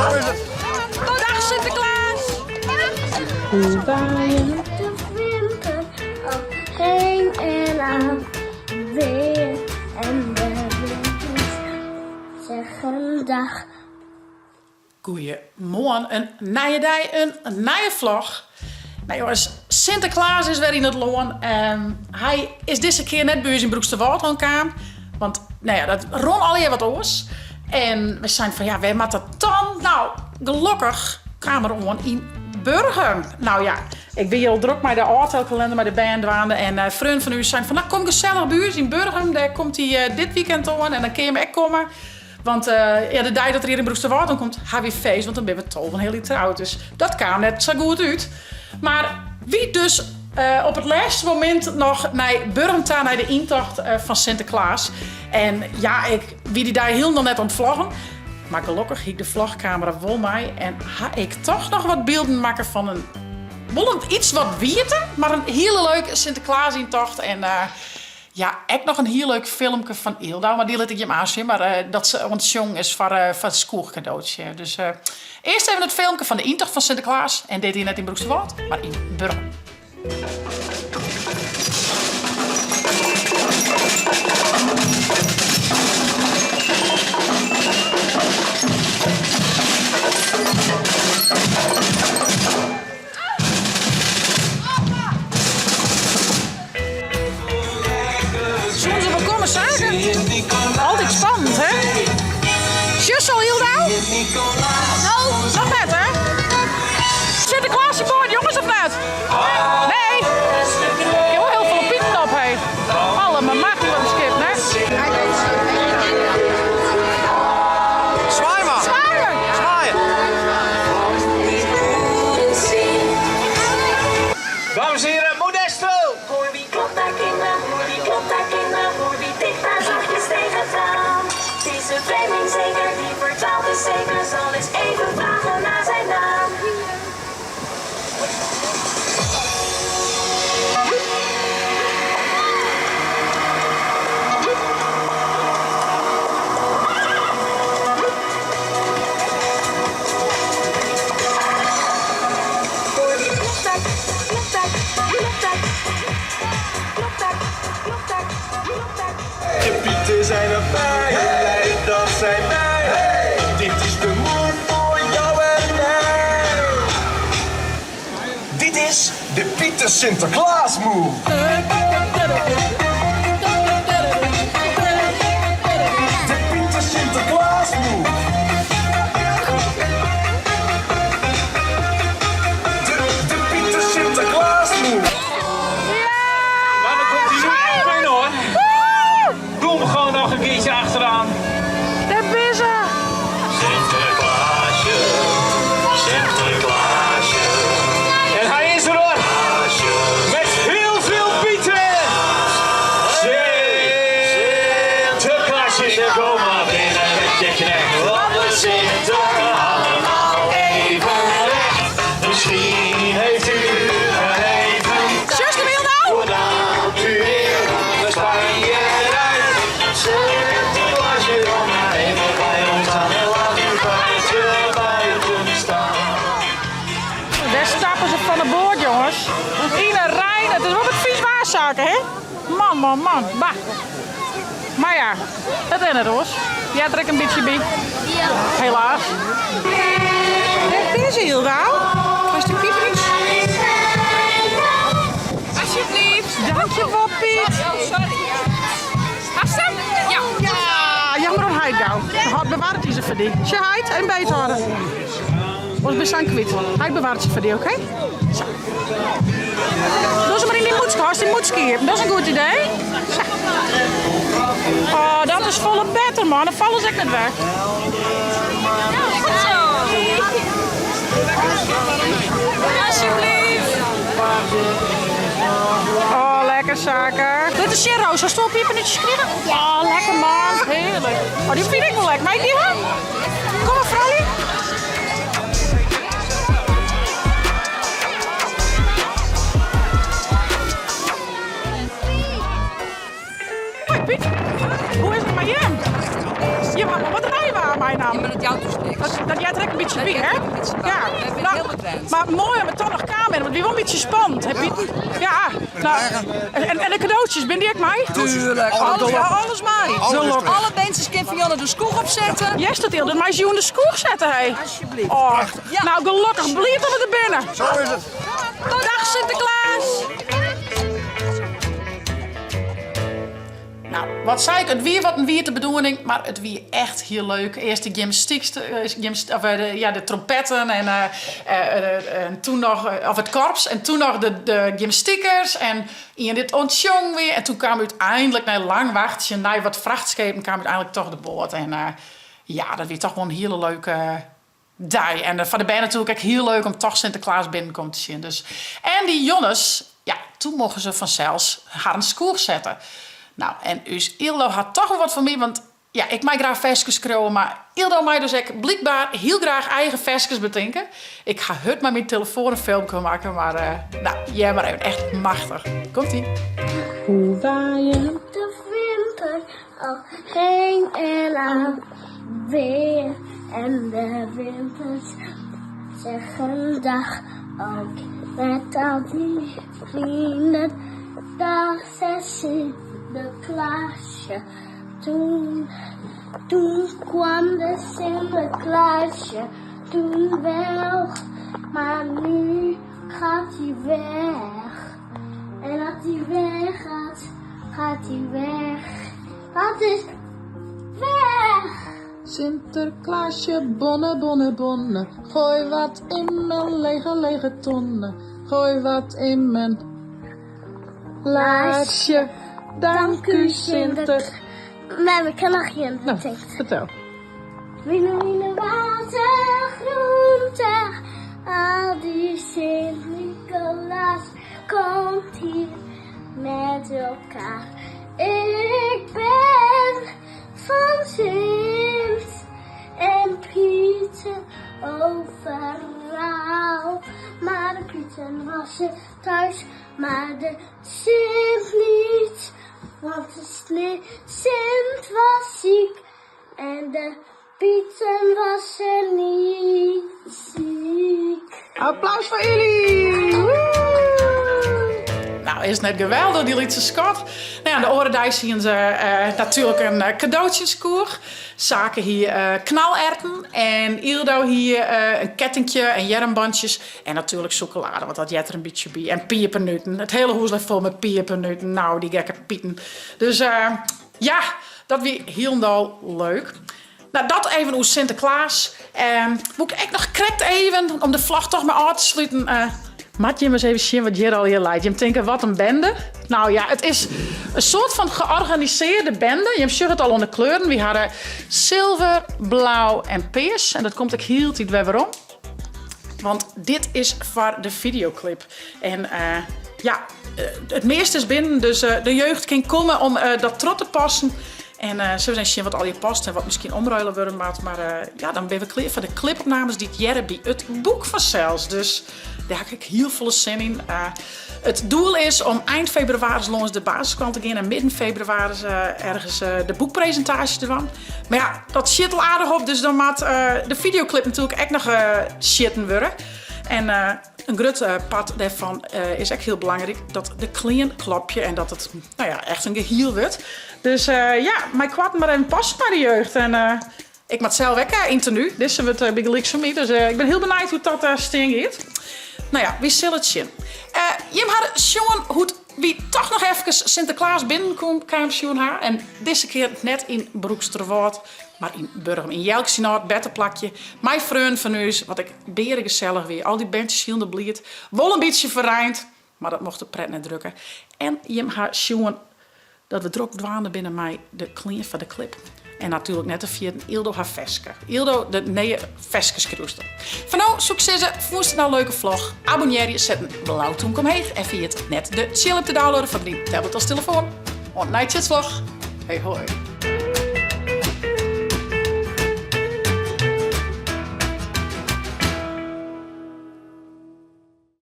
Zo is het. Dag Sinterklaas! Hoe waaien De wimper al heen en aan weer. En de wimpers zeggen dag. Goeiemoarn, in nije dei, in nije vlog. Nou jongens, Sinterklaas is wer yn it lân. Hy is dizze kear net by ús yn Broeksterwâld oankaam. Want nou ja, dat rûn allegear wat oars. En we seinen fan ja, wêr moat dat dan? Nou, gelokkich kaam er oan yn Burgum. Nou ja, ik wie al drok mei de ôftelkalender mei de bern dwaande. En uh, freon fan ús sein fan nou kom gesellich by ús yn Burgum. Dêr komt hy uh, dit weekend oan en dan kin jim ek komme. Want uh, ja, de dei dat er hjir yn Broeksterwâld oankomt, ha wy feest, want dan binne we 12 en heal jier troud. Dus dat kaam net sa goed út. Mar wy dus uh, op it lêste momint noch nei Burgum ta, nei de yntocht uh, fan Sinteklaas. En ja, ik wie dy dei hielendal net oan it vloggen. Mar gelokkich hie ik de vlogkamera wol mei en ha ik toch noch wat bylden makke fan in wol in iets wat wiete, mar in hiele leuke Sinteklaasyntocht. En uh, Ja, ek noch in hiel leuk filmke fan Yldau, mar dy lit ik jim aansjen. Mar uh, dat se oan it sjongen is foar, uh, foar it skoechkadootsje. Dus uh, earst even it filmke fan de yntocht fan Sinteklaas. En dit hier net yn Broeksterwâld, mar yn Burgum. Soenen se wol komme, Sake? Altyd spannend, hè? Sjochst al hielendal? No, noch net, hè? Sinteklaas board, jonges, of net? Nee! Ik heb wel hiel folle pieten op, hé. Alle, mar mag niet wat een skip, hè? Zwaai maar. Zwaaien! Zwaaien. Dames en heren, Modesto! Voor wie klopt daar kinderen, voor wie klopt daar kinderen, voor wie tikt daar zachtjes tegen het raam. Het is een vreemdeling zeker, die verdwaald is zeker, zal eens even vragen naar zijn naam. De pieten zijn erbij, hey. dat zijn wij. Hey. Dit is de move voor jou en mij. Dit is de Pieter Sinterklaas move. De Pieter Sinterklaas move. De, de Pieter Sinterklaas move. Maar dan komt hij nu echt binnen hoor. Doe hem gewoon nog een keertje achteraan. Dêr binne se! Sinterklaasje, Sinterklaasje. En hij is er hoor. Met heel veel pieten. Sinterklaasje, kom maar binnen met je knecht. Want we zitten allemaal even recht. Misschien heeft u nog even Sjochst him hielendal? Voordat u weer naar Spanje rijdt. Sinterklaasje, kom maar even bij ons aan en laat uw paardje buiten staan. Dêr stappe se fan de boat, jonges. Yn 'e rein. It is wol wat fys waar, Sake, hè? Man, man, man. Bah. Mar ja, it is net oars. Heart der ek in bytsje by. Helaas. Dêr binne se hielendal. Is de piepers? Alsjeblieft. Dankjewol, Piet. Oh, sorry. Hast hem? Ja. Ja, jammer om heit gau. Heit bewarret dy se foar dy. Sjoch heit, even beet hâlde. Oars bist sa'n kwyt. Heit bewarret se foar dy, oké? Sa. Doch se mar yn dyn mûtske. Hâldst dyn mûtske iepen. Dat is in goed idee. Sa. Oh, dat is folle better, man. Dan falle se ek net weg. Goed zo. Alsjeblieft. Oh, lekker, Sake. Dit is Roos. Hast do al pipernootjes krigen? Oh, lekker, man. Hearlik. Oh, dy fyn ik wol lekker. Mei ik dy ha? Kom mar, froulju. Hoi Piet, hoe is it mei jim? Jim hawwe wol wat reinwaar meinaam. Ja, mar dat jout ús niks. Dat, dat heart der ek in bytsje by, hè? een bytsje by. Ja. Wy binne Nou, hiel wend. Mar moai om it toch noch kaam binne, want it wie wol in bytsje spannend, hè Pieten? Ja. Nou, en, en de kadootjes, binne dy ek mei? Tuurlijk, alles, alles mei. Alle berntsjes kinne fan Janne de skoech opsette. Yes, dat dat mei se jûn de skoech sette, hé. Alsjeblieft. Oh, Nou, gelokkich, bliid dat we der binne. Zo is het. Dag Sinteklaas! Nou, wat sei ik, it wie wat in wiete bedoening, mar it wie echt hiel leuk. Earst de gymnastyk, of de, ja, de trompetten en, en toen noch, of it korps en toen noch de, de gymnastikers en ien dy't oan it sjongen wie. En toen kaam úteinlik, nei lang wachtsjen, nei wat frachtskepen, kaam úteinlik toch de boat. En ja, dat wie toch wol in hiele leuke dei. En foar de bern natuerlik ek hiel leuk om toch Sinteklaas binnenkommen te sjen. Dus. En dy jonges, ja, toen mochten se fansels harren skoech sette. Nou, en ús Ildo hat toch wol wat fan my, want ja, ik mei graach ferskes skriuwe, mar Ildo mei dus ek blykber hiel graach eigen ferskes betinke. Ik ha hurd mei myn telefoan in filmke makke, mar nou, hear mar even, echt machtich. Komt-ie. Hoe waaien. De wimper al heen en al weer. En de wimpers zeggen dag ook met al die vrienden. Dag zei Sinterklaasje. Toen, toen kwam de Sinterklaasje. Toen wel, maar nu gaat hij weg. En als hij weggaat, gaat hij weg. Dat is weg. Sinterklaasje, bonne, bonne, bonne. Gooi wat in mijn lege, lege tonne. Gooi wat in mijn laarsje. Dank u, Sinter. Mem, ik kan nog geen Nou, betekent. vertel. Wiene, wiene, water, groente. Al die Sint-Nicolaas komt hier met elkaar. Ik ben van Sint en Pieten overal. Maar de Pieten was er thuis, maar de Sint niet. Want de Sint was ziek en de Pieten was er niet ziek. Applaus foar Illy! Woe! Nou, is it net geweldich, dy lytse skat. Nou ja, de oare deis hiene se eh, natuerlik in eh, kadootjeskoech. Sake hie eh, knalerten en Ildo hie eh, in kettinkje en earmbantsjes. En natuerlik sûkelade, want dat heart der in bytsje by. En piepernuten. It hiele hûs lei fol mei piepernuten. Nou, dy gekke pieten. Dus eh, ja, dat wie hielendal leuk. Nou, dat even oer Sinteklaas. Woe ik ek noch krekt even, om de vlog toch mar ôf te sluten, moat jim ris even sjen wat hjir allegear leit. Jim tinke, wat in bende. Nou ja, it is in soart fan georganisearde bende. Jim sjogge it al oan de kleuren. Wy hawwe silver, blau en pears. En dat komt ek hieltyd wer werom. Want dit is foar de fideoklip. En ja, it measte is binnen, dus de jeugd kin komme om dat troch te passen. En sille we ris even sjen wat allegear past en wat miskien omruile wurde moat. Mar ja, dan binne we klear foar de klipopnames dy't hearre by it boek fansels. Dus dêr ha ik ek hiel folle sin yn. It doel is om ein febrewaris lâns de basisskoalle te gean en midden febrewaris ergens de boekpresintaasje te dwaan. Mar ja, dat sjit al aardich op, dus dan moat de fideoklip natuerlik ek noch sjitten wurde. En in grut part dêrfan is ek hiel belangryk, dat de klean klopje en dat it nou ja, echt in gehiel wurdt. Dus ja, meikoarten mar even passe mei de jeugd. En ik moat sels ek yn tenu. Dizze wurdt bygelyks foar my, dus ik bin hiel benijd hoe't dat stean giet. No ja, wy sille it sjen. Jim hawwe sjoen hoe't wy toch noch efkes Sinteklaas binnenkaam sjoen ha. En dizze kear net yn Broeksterwâld, mar yn Burgum. Yn Jelk syn âld berteplakje. Mei freonen fan ús, wat ek bearegesellich wie. Al dy berntsjes hielendal bliid. Wol in bytsje ferreind, mar dat mocht de pret net drukke. En jim ha sjoen dat we drok dwaande binne mei de klean foar de klip. En natuerlik net te ferjitten Ildo har ferske. Ildo, de nije ferskeskriuwster. Foar no soe ik sizze, fûnst it no in leuke vlog? Abonnearje, set in blau tûmke omheech en ferjit net de tsjil-app te downloaden foar dyn tablet as telefoan. Oant nije tsjitsvlog. Hoi hoi.